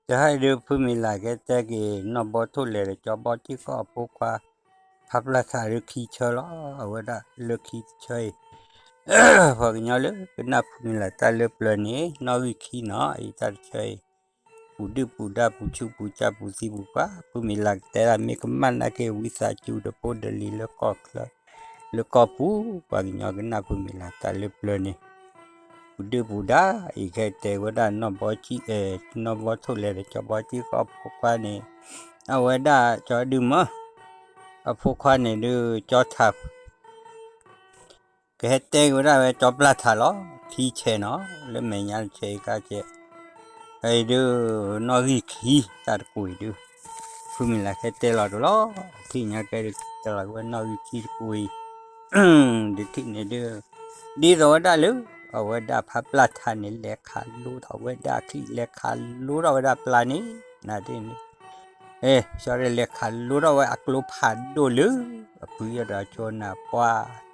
တဟါအံၤဒုး ဖုမံၤလၢ်ကဟဲတဲက့ၤ နီၢ်ဘီထိၣ်လဲၤဒီးကၠီဘီထံကီၢ်အဖိခွါ ဖးပျၢ်ထးဒုးခံဆၢလီၤ. အဝဲဒၣ်လၢခံတဆၢအံၤ ပှၤကညီလၢကနၣ်ဖုမံၤလၢ်တၢ်လၢပျၢၤန့ၣ် နီၣ်ဂံၢ်ခံနီၤ အံၤတၢ်တဆၢအံၤ ပူၤဒုၣ်ပူၤဒါ ပူၤဆူးပူၤကၠၢ် ပူၤသံပူၤပှၢ် ဖုမံၤလၢ်ကတဲဒၣ် မ့ၢ်ကမၣ်နာ်က့ၤ ဝံသးစူၤဒီးဖိဒီးလံၤလၢကီၢ်ချၢ လၢကီၢ်ပူၤ ပှၤကညီကနၣ်ဖုမံၤလၢ်တၢ်လၢပျၢၤန့ၣ် ပူၤဒုၣ်ပူၤဒါ အံၤကဟဲတဲဝဲဒၣ်နီၢ်ဘီ နီၢ်ဘီထိၣ်လဲၤဒီးကၠီဘီထံကီၢ်အဖိခွါန့ၣ် အဝဲဒၣ်ကၠီဒုၣ်မၢ အဖိခွါန့ၣ်ဒုး ကၠီထး ကဟဲတဲက့ၤဝဲဒၣ်ဝဲကၠီပျၢ်ထးလီၤ. ခံဆဲးနီၤ လၢမဲာ်ညါတဆဲးအံၤကါဆဲး အံၤဒုး နီၣ်ဂံၢ်ခံ တၢ်တကိးအံၤဒုး ဖုမံၤလၢ်ဟဲတဲလီၤတလီၤ ထံၣ်ညါကဲဒုး တဲလီၤက့ၤဝဲနီၣ်ဂံၢ်ခံတကိးအံၤ ဒုးထံၣ်န့ၣ်ဒုး ဒ်သိးဝဲဒၣ်လၢ အဝဲဒၣ်ဖးပျၢ်ထးန့ၣ် လဲၤခးလိထီၣ်ဝဲဒၣ်ချံ လဲၤခးလိထီၣ်ဝဲဒၣ်ပျၢ်န့ၣ် နၤဒ်န့ၣ် အဲ ဆီရဲၣ်လဲၤခးလိထီၣ်ဝဲအကျိဖးဒိၣ်လၢ အဖုယဲၢ်ဒီးအဆိနၤပှၢ်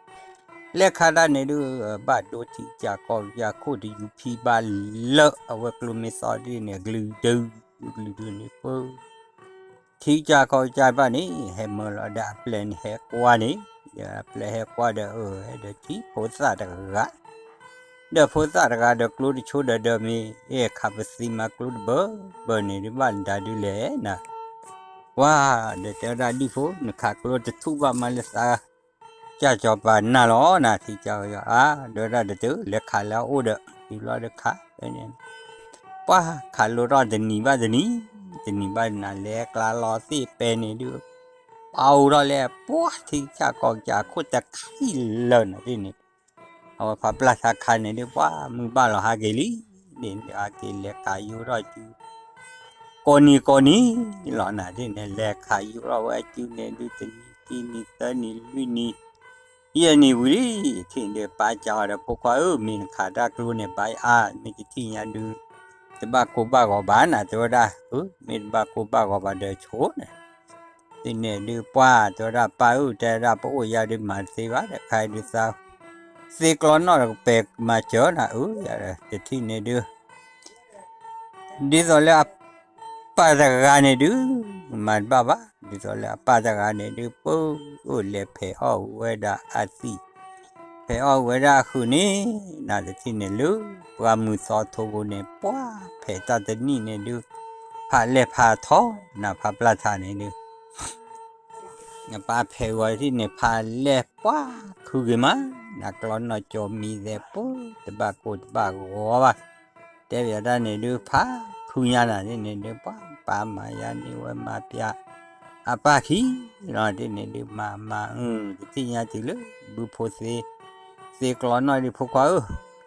လဲၤခးတၢ်န့ၣ်ဒုး ဘၣ်ဒိထံကစၢ်ကီၢ်ကစၢ်ခိၣ်တယူၤဖံဘၣ်လၢ အဝဲကျိမ့ၢ်သီဒ်န့ၣ် အကလုာ်ဒုး ကလုာ်ဒုးန့ၣ်ပၢ ထံကစၢ်ကီၢ်ကစၢ်ဘၣ်န့ၣ် ဟဲမၢလီၤဒီးအပျဲၢ်န့ၣ်ဟဲကွၢ်န့ၣ် အပျဲၢ်ဟဲကွၢ်ဒီး အၢ ဟဲဒီးထံၣ်ဖိသၣ်တဂၤ ဒီးဖိသၣ်တဂၤဒီးကျိတဆိဒီးဒီးမ့ၢ် အဲၣ်ခးပသံမၤကျိတဘၢဘၢန့ၣ်ဒုးဘၣ်ဒၣ်ဒုးလဲၣ်နၤ ပှၢ် ဒီးတဲဝဲဒၣ်ဒံၣ်ဖိ နခးကျိတထူၣ်ဘၣ်မးလၢသး ကၢ်စီၤပၤနၢ်လီၤနၤ ထံကစၢ်ကီၢ်ကစၢ် အါ ဒီးဝဲဒၣ်ဒီးတုၤ လဲၤခးလၢအအိၣ်ဒီး တုၤလီၤဒီးခးဖဲန့ၣ် ပှၢ် ခးလိထီၣ်တနံၤဘၣ်တနံၤ တနံၤဘၣ်တနံၤ လဲၤကျါလီၤသ့ၣ်ပဲန့ၣ်ဒုး ပာ်အိၣ်ထီၣ်လဲၣ် ပှၢ် ထံကစၢ်ကီၢ်ကစၢ်အခိၣ်တခံလၢာ်နၤဒ်န့ၣ် အဝဲဖးပျၢ်ထးခးန့ၣ်ဒုး ပှၢ် မုၢ်ဘၣ်လီၤဟးက့ၤလံ ဒ်န့ၣ်ဟးက့ၤလဲၤခးယူထီၣ်စု ကိးနံၤကိးနံၤလီၤနၤဒ်န့ၣ် လဲၤခးယူထီၣ်ဝဲစုန့ၣ်ဒုး တနံၤခံနံၤသၢနံၤလွံၢ်နံၤ ယဲၢ်နံၤဝံၤလံ ထံၣ်န့ၣ်ဒုးပၢ်ကၠီဒီးဖိခွါဧၢ မ့ၢ်နခးတၢ်ကျိန့ၣ် ဘၣ်အါ မ့ၢ်တထံၣ်ညါဒုး တဘၣ်ကိၢ်ဘၣ်ဂီၤဘၣ်နၤ တဲဝဲဒၣ် မ့ၢ်တဘၣ်ကိၢ်ဘၣ်ဂီၤဘၣ်ဒီးဆိန့ၣ် ဒ်န့ၣ်ဒုးပှၢ် တဲဝဲဒၣ်ပၢ်ဧၢ တဲဝဲဒၣ်ပအိၣ်ယါဒုးမၤတသ့ဘၣ် တခါဒုးသး သ့ကျီနီၣ်ဒီးကပဲာ်မၤစၢၤနၤဧၢ ယတထံၣ်န့ၣ်ဒုး ဒ်သိးလၢအပၢ်တဂၤန့ၣ်ဒုး မၤတဘၣ်ဘၣ် ဒ်သိးလၢအပၢ်တဂၤန့ၣ်ဒုး ပၢ်အိၣ်လဲၤဖဲးအီၣ်ဝဲဒၣ်အသံၣ် ဖဲးအီၣ်ဝဲဒၣ်အဃုာ်န့ၣ် နတထံၣ်န့ၣ်လၢ ပှၢ်မုၢ်သီထိပူၤန့ၣ် ပှၢ်ဖဲးတၢ်တနံၣ်န့ၣ်ဒုး ဖးလဲၢ်ဖးထီ နဖးပျၢ်ထးန့ၣ်ဒုး နပၢ်ဖဲးဂီၤထံၣ်န့ၣ် ဖးလဲၢ်ပှၢ်ခုဂ့ၤမး နကျီနီၣ်ကၠီမံၤသဲးပၢ် တဘၣ်ကိၢ်တဘၣ်ဂီၤဘၣ် တဲဘၣ်တၢ်န့ၣ်ဒုး ဖးခုညါနၤဒ်န့ၣ်ဒုး ပှၢ်ပၢ်မၤယါန့ၢ်ဝဲမၤပျၢ် အပၢ်ခံလီၤဒ်န့ၣ်ဒုး မၤမၤအု တထံၣ်ညါတုၤလၢ ဘုဖိသ့ သ့ကျီနီၣ်ဒုးဖိခွါဧၢ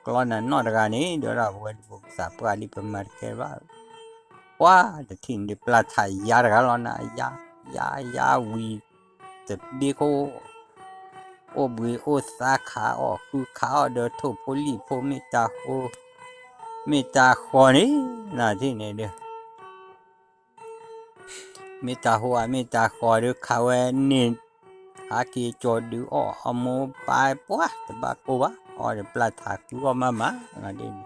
ကျီနၤနီၣ်တဂၤန့ၣ် ဒီးဒၣ်ဝဲတဘိသးပှၢ်လံ ပမၤတကဲဘၣ် ပှၢ်တထံၣ်န့ၣ်ဒုး ပျၢ်ထးယါတဂၤလီၤနၤ ယါ ယါ ယါဝံၤ တဘ့ၣ်ခိၣ် အိၣ်ဘှံးအိၣ်သါခးအီၣ်ဃုခးအီၣ်ဒီးထိၣ်ဖိလံၣ်ဖိ မ့ၢ်တၢ်ဃီ မ့ၢ်တၢ်ဃီန့ၣ် နတထံၣ်န့ၣ်ဒုး မ့ၢ်တၢ်ဟိဧါ မ့ၢ်တၢ်ဃီဒုး ခးဝဲန့ၣ် ဟးက့ၤကၠီဒုးအီၣ်အမိၢ်ပၢ်ပှၢ် တဘၣ်ကိၢ်ဘၣ် အီၣ်ဒီးပျၢ်ထးဃုအီၣ်မးမး ဒ်န့ၣ်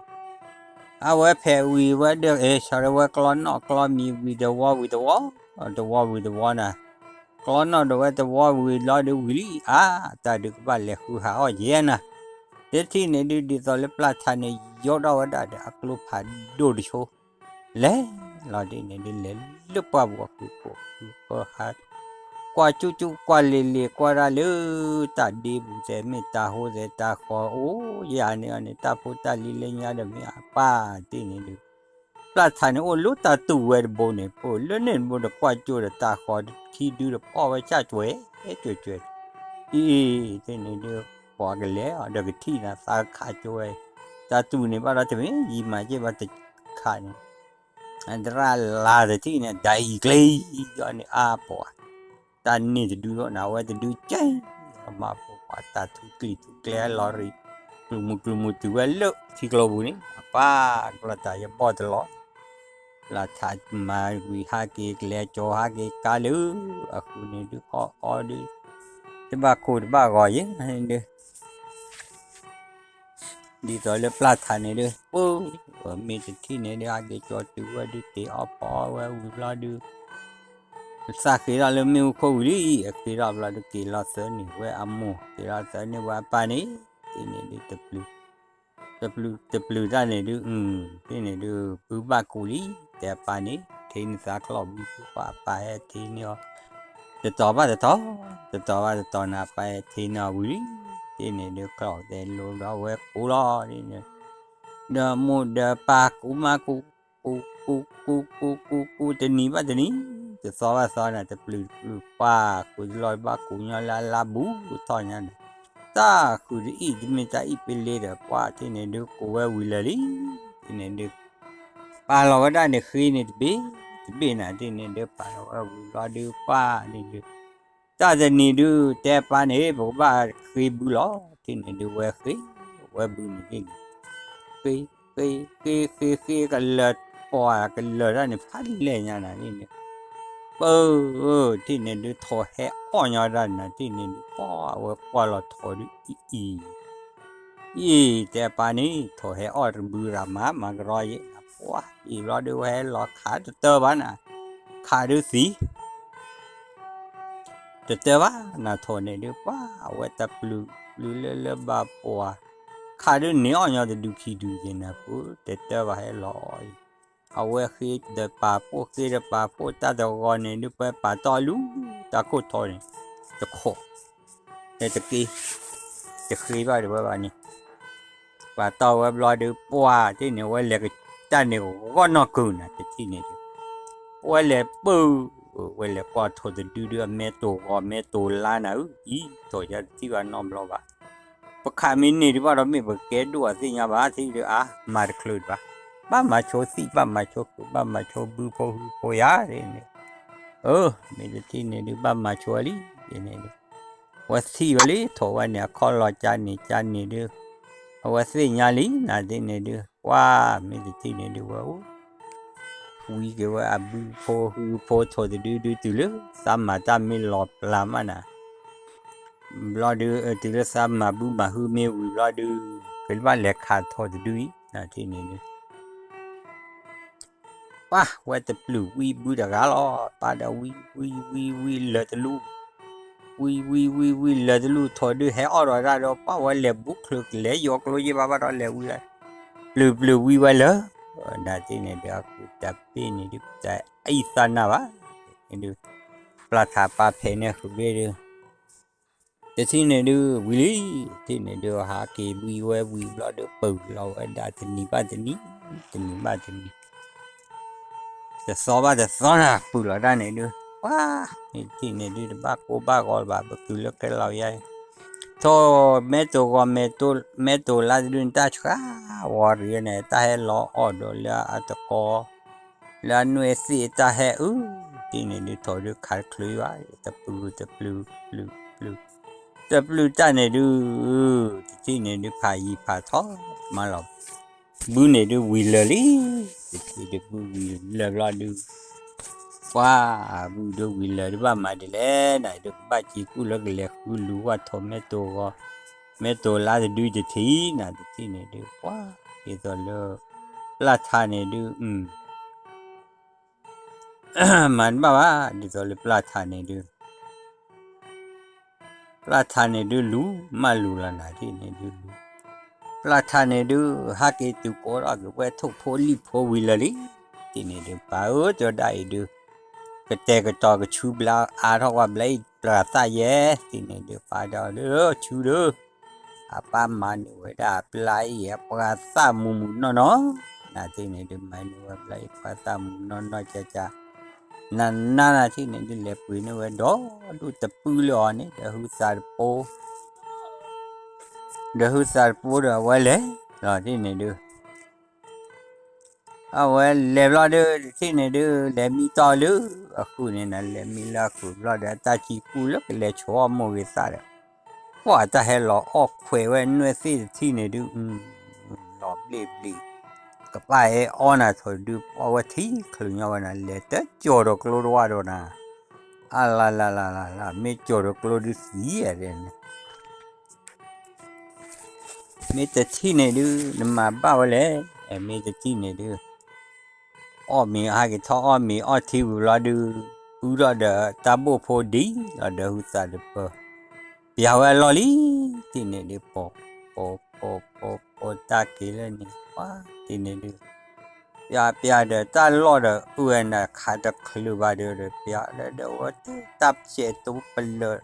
အဝဲဖဲးဝံၤဝဲဒီး အဲ ဆီရဲၣ်ဝဲကျီနီၣ်ကျီမံၤဝံၤ တဝီဝံၤတဝီ တဝီဝံၤတဝီနၤ ကျီနီၣ်ဒီးဝဲတဝီဝံၤလီၤဒုးဝံၤလံ အါ တၢ်ဒုးကဘၣ်လဲၤဃုဟးအီၣ်ယဲနၤ တထံၣ်န့ၣ်ဒုး ဒ်သိးလၢပျၢ်ထးန့ၣ် ယီၣ်ထီၣ်ဝဲဒၣ်ဒီးအကျိဖးဒိၣ်တဆိ လဲၤလီၤဒ်န့ၣ်ဒုး လဲၤလၢပှၢ်ပူၤအဃုာ်ကိာ်ဃုာ်ပၢဟး ကွၢ်ကၠူၣ်ကၠူၣ်ကွၢ်လ့ၤလ့ၤ ကွၢ်ဒၣ်လၢ တၢ်ဒ့ပူၤသဲး မ့ၢ်တၢ်ဟိသဲး တၢ်ဃီအိၣ်ယၤန့ၣ်အီၤန့ၣ် တၢ်ဖိတၢ်လံၤလၢညါဒီးမ့ၢ်အပၢ်တ့ၢ်န့ၣ်ဒုး ပျၢ်ထးန့ၣ်အိၣ်လၢတၢ်တူၢ်ဝဲတဘိန့ၣ် ပၢၢ်လၢန့ၣ်တဘိဒီး ကွၢ်ကၠိဒီးတၢ်ဃီခံဒုဒီး ပအီၣ်ဝဲဆၣ်ကွဲၤ ကွဲၤကွဲၤ အံၤ တ့ၢ်န့ၣ်ဒုး ပှၤကလဲၤအီၤဒီးကထံၣ်နၤ သးခးကၠိဝဲ တၢ်တူၢ်န့ၣ်ဘၣ်ဒီးတမ့ၢ် ယံာ်မးက့ၢ်ဘၣ်တခါန့ၣ် သရၣ်လါတထံၣ်န့ၣ် ဒ်အံၤကျ့အံၤန့ၣ် အါပှၤ တၢ်န့ၣ်တဒုဒီးနၤ အဝဲတဒုကဲ မၤဖိခွါတၢ်ထူကျံၤထူကျဲလီၤရံ ကျူၤမူၤကျူၤမူၤတုၤဝဲလၢထံကျိပူၤန့ၣ် အပၢ်ကျီတၢ်ယဘီၣ်တလီၤ လၢထးမၤဝံၤဟးက့ၤကလဲၤကၠီၤဟးက့ၤကါလၢ အဃုာ်န့ၣ်ဒုးအီၣ်အီဒုး တဘၣ်ကိၢ်တဘၣ်ဂီၤယဲဒုး ဒ် ဒ်သိးလၢပျၢ်ထးန့ၣ်ဒုး ပၢ် မ့ၢ်တထံၣ်န့ၣ်ဒုး ဟဲက့ၤကၠီတုၤဝဲဒုး တ့ၤအီၣ်ဖီအီၣ်ဝဲဝံၤဘျီဒုး သးဃ့ထီၣ်လၢမ့ၣ်အူခိၣ်ဝံၤလံ, ဃ့ထီၣ်ဘျီဒုး က့ၤလီၤသၢန့ၢ်ဝဲအမိၢ်, က့ၤလီၤသၢန့ၢ်ဝဲအပၢ်န့ၣ်, တထံၣ်န့ၣ်ဒုး တပျုာ်, တပျုာ်တၢ်န့ၣ်ဒုး, တထံၣ်န့ၣ်ဒုး ဘုဘၣ်ကူးလံ, တဲအပၢ်န့ၣ် ထံၣ်န့ၢ်သးကျီၢ်ဝံၤ ပၢ်အပၢ်ဟဲထံၣ်န့ၢ်အီၤ, တတီၤဘၣ်တတီၤ, တတီၤဘၣ်တတီၤန့ၣ် အပၢ်ဟဲထံၣ်န့ၢ်အီၤဝံၤလံ, တထံၣ်န့ၣ်ဒုး ကျီၢ်တဲလိၤဒီး အဝဲကူးလီၤ, ဒီးမိၢ်ဒီးပၢ်ကူးမးကူး, ကူးကူးကူးကူးကူးကူး တနံၤဘၣ်တနံၤ, တသီဘၣ်သီန့ၣ် တပျုာ်တပျုာ်ပှၢ် ဃုတလီၢ်ဘၣ်ကူးညီလၢအလါဘူးထီၣ်ညါန့ၣ်, တၢ်ဃုာ်တအံၣ် တမ့ၢ်တၢ်အံၣ်ပလ့ဒီး ပှၢ်တထံၣ်န့ၣ်ဒုး ကူးဝဲဝံၤလၢာ်လံ, တထံၣ်န့ၣ်ဒုး ပာ်လီၤဝဲဒၣ်န့ၣ် ဃ့န့ၣ်တဘ့ၣ်, တဘ့ၣ်န့ၣ် တထံၣ်န့ၣ်ဒုး ပာ်လီၤဝဲဝံၤဘျီဒုး ပှၢ်န့ၣ်ဒုး တၢ်တနံၤဒုး တဲပၢ်န့ၣ် ပကဘၣ်ဃ့ဘုလီၤ, တထံၣ်န့ၣ်ဒုး ဝဲဃ့, ဝဲဘုန့ၣ်တထံၣ်န့ၣ် ဃ့, ဃ့, ဃ့, ဃ့, ဃ့ ကလၢၤ, ပှၢ်ကလၢၤတၢ်န့ၣ် ဖးလဲၢ်ညါနၤန့ၣ်, ပၢ်, တထံၣ်န့ၣ်ဒုး ထိၣ်ဟဲအီၣ်ညီဒၣ်နၤ တထံၣ်န့ၣ်ဒုး ပှၢ်ဝဲကွၢ်လီၤထိၣ်ဒုး အံၤ, အံၤ, အံၤ တဲပၢ်န့ၣ် ထိၣ်ဟဲအီၣ်တဘုရၤမး မၤကရီယဲၢ်နၤ ပှၢ် အံၤဘျီဒုး ဝဲဟဲလီၤခးတတၢၢ်ဘၣ်နၤ, ခးဒုးသံ တတၢၢ်ဘၣ်နၤ ထိၣ်န့ၣ်ဒုး ပှၢ်အဝဲတပျုာ်ပျုာ်လၢလၢဘၣ်ပှၢ်, ခးဒုးန့ၢ်အီၣ်ညီတဒုခံဒုက့ၤနၤ ပူၤတတၢၢ်ဘၣ်ဟဲလီၤအံၤ, အဝဲဃ့တပာ်ဖှိၣ်ဃ့တပာ်ဖှိၣ် တၢ်တဂီၤန့ၣ်ဒုး ပှၤပာ်တီၢ်လူၤ တၢ်ခိၣ်ထိၣ်န့ၣ် တခိၣ် တက့ၤ တဃ့ဘၣ်ဒံးဝဲဘၣ်န့ၣ် ပာ်တီၢ်ဝဲဘျီဒုး ပှၢ်တထံၣ်န့ၣ် ဝဲလဲၤကတၢၢ်န့ၣ် ဂီၢ်နီၢ်ကုၢ်နၤ တထံၣ်န့ၣ်ဒုး ဝဲလဲၤပၢၢ်, ဝဲလဲၤကွၢ်ထိၣ်တဒုဒုး အမဲာ်တိၢ်ဂီၤမဲာ်တိၢ်လါနၤဧၢ, အံၤ ထိၣ်ယါတထံၣ်ဘၣ်နီတဘျီဘၣ်, ပခးမ့ၢ်န့ၢ်ဒံးဘၣ်ဒီး မ့ၢ်ပကဲဒိၣ်အသ့ၣ်ညါဘၣ် ထံၣ်ဒုး အါ မၤတချုးဒံးဘၣ်, ဘၣ်မၤဆိသံၣ် ဘၣ်မၤဆိဃုာ် ဘၣ်မၤဆိဘုဖိဟုဖိယါန့ၣ်, အၢ မ့ၢ်တထံၣ်န့ၣ်ဒုး ဘၣ်မၤဆိဝဲလံ ဒ်န့ၣ်ဒုး ဝဲထံၣ်ဝဲလံ ထိၣ်ဝဲန့ၣ် အခီၣ်လီၤကၢန့ၣ်ကၢန့ၣ်ဒုး အဝဲသ့ၣ်ညါလံ နၤဒ်န့ၣ်ဒုး ကွၢ် မ့ၢ်တထံၣ်န့ၣ်ဒုး ဝဲအိၣ် ဝံက့ၤဝဲအဘုဖိဟုဖိထိၣ်တဒုဒုး တုၤလၢသးမၤတၢ်မ့ၢ်လီၤပျၢၤမးနၤ ဘျီဒုး တုၤလၢသးမၤဘုမၤဟုမ့ၢ်ဝံၤဘျီဒုး ကဘၣ်လဲၤခးထိၣ်တဒုအံၤ နၤဒ်န့ၣ်ဒုး ပၢ်ဝဲတပျုာ်ဝံဘုတဂၤလီၤ. ပၢ်ဒီးဝံ ဝံ ဝံ ဝံလၢာ်တလူၢ်, ဝံ ဝံ ဝံ ဝံလၢာ်တလူၢ် ထိၣ်ဒုးဟဲအီၣ်ဒီးတၢ်ဒီး ပၢ်ဝဲလဲၤဘူးချုးကလဲၤယိးကျိယဲၢ်ဘၣ်ဘၣ်ဒီးလဲၤဝံဝဲ, ပျုာ်ပျုာ်ဝံဝဲလၢာ်, နၤတထံၣ်န့ၣ်ဒုး အဃုတၢ်ပ့ၢ်န့ၣ်ဒုး တအံၣ်သးနၢ်ဘၣ်, ဒုး ပျၢ်ထးပၢ်ဖဲးန့ၣ်ဃုာ်ဘ့ၣ်ဒုး တထံၣ်န့ၣ်ဒုး ဝံၤလံ, တထံၣ်န့ၣ်ဒုး ဟးက့ၤဝံဝဲဝံၤဘျီဒုး ပၢၢ်လီၤဝဲဒၣ်တနံၤဘၣ်တနံၤ, တနံၤဘၣ်တနံၤ, တသီဘၣ်တသီနၤ ပၢၢ်လီၤဒၣ်န့ၣ်ဒုး, ပှၤ, မ့ၢ်တထံၣ်န့ၣ်ဒုး တဘၣ်ကိၢ်ဘၣ်ဂီၤလၢၤဘၣ် ပတုၤလၢကဲလီၤယါအံၤ, ထိၣ်မဲတိၢ်ဂီၤ မဲတိၢ်လါတဒုန့ၣ် တၢ်ဆှးဝီၤရံၤန့ၣ် တၢ်ဟဲလီၤအီၣ်ဒီးလၢအတကီ လၢအနွဲၣ်သ့ၣ်အတၢ်ဟဲအုၣ်, တထံၣ်န့ၣ်ဒုး ထိၣ်ဒုးခးတချုးဘၣ်, တပျုာ်တပျုာ်ပျုာ်ပျုာ်, တပျုာ်တၢ်န့ၣ်ဒုး, တထံၣ်န့ၣ်ဒုး ဖးယံၤဖးထီမးလီၤ, ဘုန့ၣ်ဒုးဝံၤလၢာ်လံ, တထံၣ်ဒုးဘုဝံၤလၢာ်ဘျီဒုး, ပှၤ, ဘုဒုးဝံၤလၢာ်ဒုးဘၣ်မၤဒ်လဲၣ်, နဒုးကဘၣ်စံးကူၣ်လၢကလဲၤဃုလူၤဝဲထိၣ်မဲတိၢ်ဂီၤ, မဲတိၢ်လါတဒုတထံၣ်, နတထံၣ်န့ၣ်ဒုး ပှၤ, ဒ်သိးလၢ ပျၢ်ထးန့ၣ်ဒုး မၤတဘၣ်ဘၣ်, ဒ်သိးလၢပျၢ်ထးန့ၣ်ဒုး, ပျၢ်ထးန့ၣ်ဒုးလူၤ, မၢလူၤလီၤနၤတထံၣ်န့ၣ်ဒုးလူၤ, ပျၢ်ထးန့ၣ်ဒုး ဟးက့ၤတုၤကိးထီၣ်က့ၤဝဲထိၣ်ဖိလံၣ်ဖိဝံၤလၢာ်လံ, တထံၣ်န့ၣ်ဒုး ပၢ်ဧၢ တဲဝဲဒၣ်အံၤဒုး, ကတဲာ်ကတီၤကဆူဘျါအါထီၣ်ကွၢ်ဘျါအံၤ ပှၤသၣ်ယဲၢ်, တထံၣ်န့ၣ်ဒုး ပၢ်ဒီးလၢဆူဒုး အပၢ်မၤန့ၢ်ဝဲဒၣ်အပျၢ်အံၤ အပှၤသၣ်မုာ်မုာ်နီၢ်နီၢ်, နတထံၣ်န့ၣ်ဒုး မၤန့ၢ်ဝဲပျၢ်အံၤ ပှၤသၣ်မုာ်နီၢ်နီၢ်ကၠၢ်ကၠၢ်, နနါနတထံၣ်န့ၣ်ဒုး လဲၤပှ့ၤန့ၢ်ဝဲဒီးဒူၣ်တပုၢ်လၢအီၤန့ၣ် ဒီးဟုသးတပိ, ဒီးဟုသးတပိဒီးအဝဲလဲၤလီၤတထံၣ်န့ၣ်ဒုး အဝဲလဲၤဘျီဒုး တထံၣ်န့ၣ်ဒုး လဲၤမံတီၢ်လၢအဃုာ်န့ၣ်နၤ လဲၤမံလၢအဃုာ်ဘျီဒီး အတၢ်ကံၢ်ကူၣ်လၢကလဲၤဆိးအီၣ်မိၢ်ဂ့ၤသၣ်ဒီး ပှၤတၢ်ဟဲလီၤအီၣ်ခွဲးဝဲနွဲၣ်သ့ၣ်တထံၣ်န့ၣ်ဒုး လီၤဘျ့ဘျ့, ကပၢ်ဟဲအီၣ်နၤထိၣ်ဒုး ပှၤဝဲထံၣ်ချုးညီဝဲနၤ လဲၤတကၠီၤဒီးကျိတဝၢ်ဒီးနၤ, အလၤလၤလၤလၤလၤ မ့ၢ်ကၠီၤဒီးကျိဒုးသံဧါဒဲန့ၣ် မ့ၢ်တထံၣ်န့ၣ်ဒုး နမၤဘၣ်ဝဲလဲၣ်. မ့ၢ်တထံၣ်န့ၣ်ဒုး အီၣ်မ့ၤဟဲက့ၤထီၣ်အီၣ်မ့ၤအီထံဝံၤဘျီဒုး ပုၢ်ထီၣ်ဒီးတၢ်ဘိၣ်ဖိဒ်လီၤဒီးဟုသးတပၢၤ ပျၢ်ဝဲအလီၢ်လံ. တထံၣ်န့ၣ်ဒုး ပိာ်ပိာ်ပိာ်ပိာ်ပိာ်တၢ်က့ၤလၢန့ၣ် ပှၤတထံၣ်န့ၣ်ဒုး ပျၢ်ပျၢ်ဒီးတၢ်လီၢ်ဒီး အုၣ်ဝဲန့ၣ်ခးတချုးဘၣ်ဒီး ပျၢ်လၢဒီးဝဲတၢ်ပျဲၢ်တိပလၢာ်